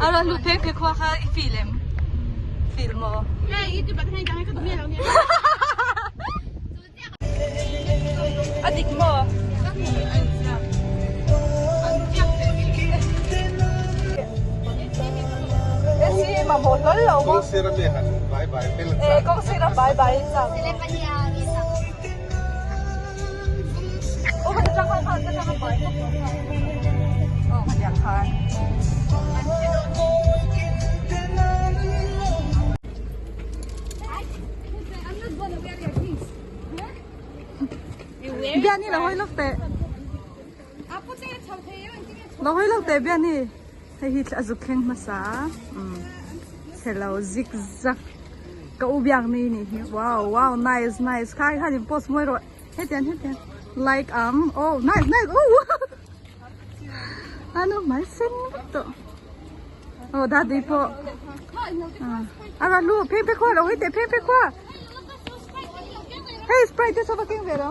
A lu pheng phe khua kha i feel em? Feel maw? A dik maw? Mamawh hlawl lo maw? Kawngsir a mi han bai bai fel an chak. Kawngsir a bai bai an chak. Biani lo hawi lawk teh. Lo hawi lawk teh Biani. Hei hi a zuk thleng hmasa a. Chhelo zik zak. Ka u biak ni nih hi. Wow wow nice nice. Khai khan in post mawi rawh. Hetiang hetiang. Like ang. Oh nice nice. Oh wow. Ano mai sen vek tawh. Oh dadi pawh. A rawn lu pheng phek khua lo hei teh pheng phek khua. Hei sprite te saw va keng ve lo.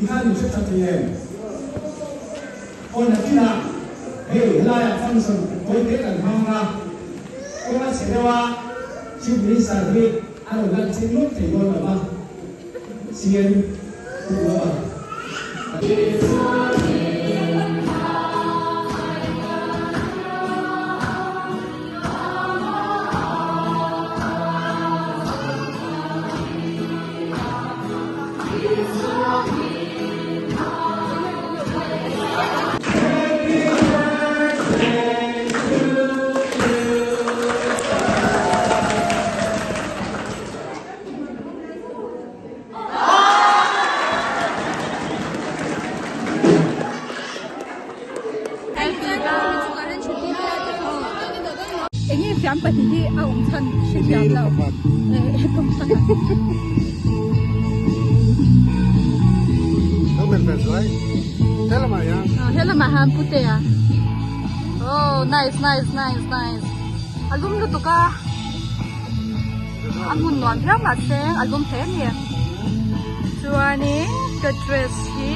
Tikhan in hre tha thei em? Aw nakinah hei helaiah function kawi te kan hmang a, kawng a chhe deuh a, Chief Minister hi a rawn lan cheng lawk thei dawn lo va, CM Pu Duhoma. Enge fiam pahnih hi a awm chhan hrethiam lo. Helamah hian putea. Oh nice nice nice nice. A lum lutuk a. A hmun nuam viau mahse a lum hle a ni. Chuanin ka dress hi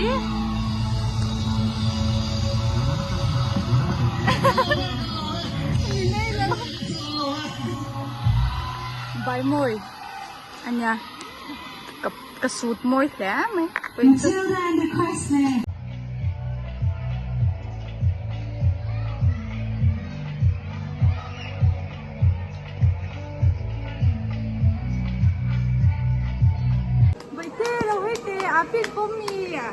Bai mawi a nia ka suit mawi hle mai. Baihte lo hei te a pin pawm mi a.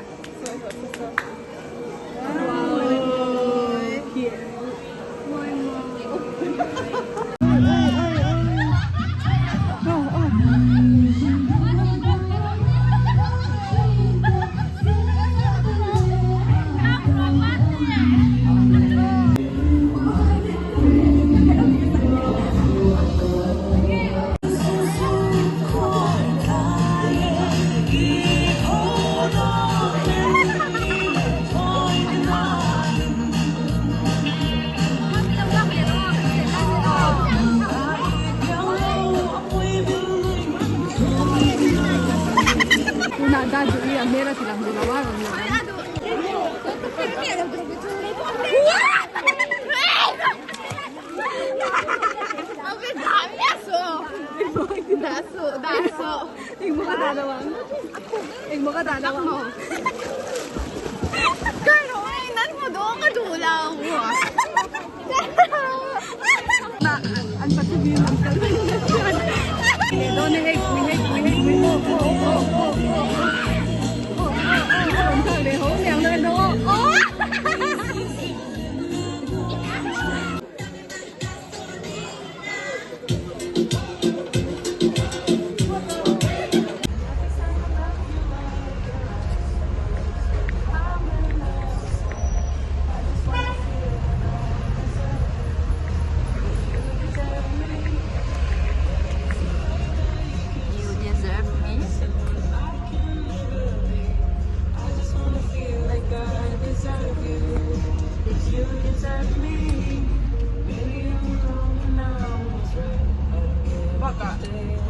Tunah Daduhi a hmel a ti lang duh lo a rawn lang ang.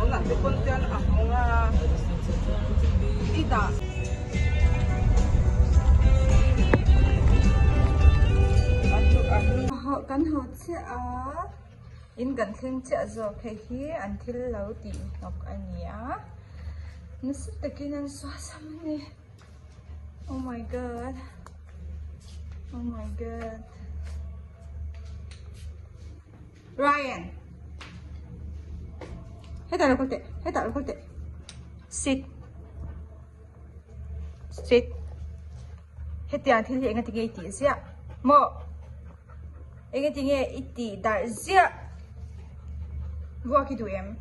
Tunah te pawn chuan a hawng a i dah. Kan haw chiah a, in kan thleng chiah zawk hei hi an thil lo tih hnawk a ni a, nasa takin an suasam a ni. Oh my god. Oh my god. Ryan. Hetah lo kal teh. Hetah lo kal teh. Sit. Sit. Hetiang thil hi enga tinge i tih ziah? Maw? Enga tinge i tih darh ziah? Vuak i duh em?